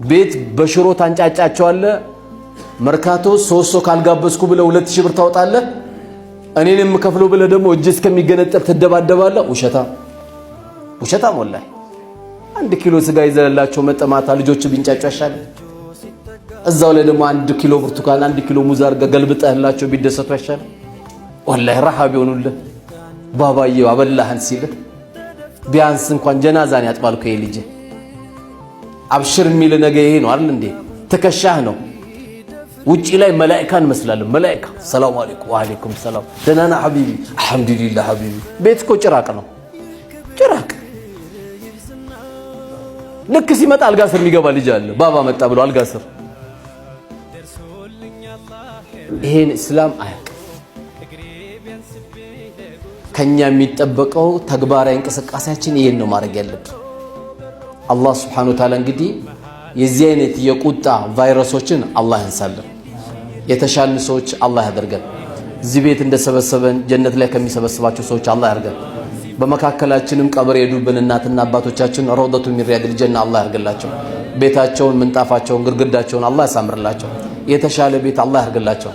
ቤት በሽሮ ታንጫጫቸዋለህ። መርካቶ ሶስት ሰው ካልጋበዝኩ ብለህ 2000 ብር ታወጣለህ። እኔን የምከፍለው ብለህ ደግሞ እጅ እስከሚገነጠል ትደባደባለህ። ውሸታም ውሸታም። ወላሂ 1 ኪሎ ስጋ ይዘህላቸው መጠማታ ልጆች ቢንጫጩ አይሻልም? እዛው ላይ ደግሞ 1 ኪሎ ብርቱካን፣ 1 ኪሎ ሙዝ አድርገህ ገልብጠህላቸው ቢደሰቱ አይሻልም? ወላሂ ረሃብ ቢሆኑልህ ባባዬ አበላህን ሲልህ ቢያንስ እንኳን ጀናዛን ያጥባል እኮ ይሄ ልጅ። አብሽር የሚል ነገ ይሄ ነው አይደል እንዴ? ትከሻህ ነው። ውጪ ላይ መላኢካ እንመስላለን። መላኢካ ሰላም አለይኩም፣ ወአለይኩም ሰላም፣ ደህና ነህ ሐቢቢ? አልሐምዱሊላህ ሐቢቢ። ቤት እኮ ጭራቅ ነው፣ ጭራቅ። ልክ ሲመጣ አልጋ ስር የሚገባ ልጅ አለ። ባባ መጣ ብሎ አልጋ ስር። ይሄን እስላም አያውቅም። ከኛ የሚጠበቀው ተግባራዊ እንቅስቃሴያችን ይሄን ነው ማድረግ ያለብን። አላህ ስብሐነሁ ወተዓላ እንግዲህ የዚህ አይነት የቁጣ ቫይረሶችን አላህ ያንሳልን። የተሻልን ሰዎች አላህ ያደርገን። እዚህ ቤት እንደሰበሰበን ጀነት ላይ ከሚሰበስባቸው ሰዎች አላህ ያደርገን። በመካከላችንም ቀብር የሄዱብን እናትና አባቶቻችን روضة من رياض الجنة አላህ ያርግላቸው። ቤታቸውን፣ ምንጣፋቸውን፣ ግድግዳቸውን አላህ ያሳምርላቸው። የተሻለ ቤት አላህ ያርግላቸው።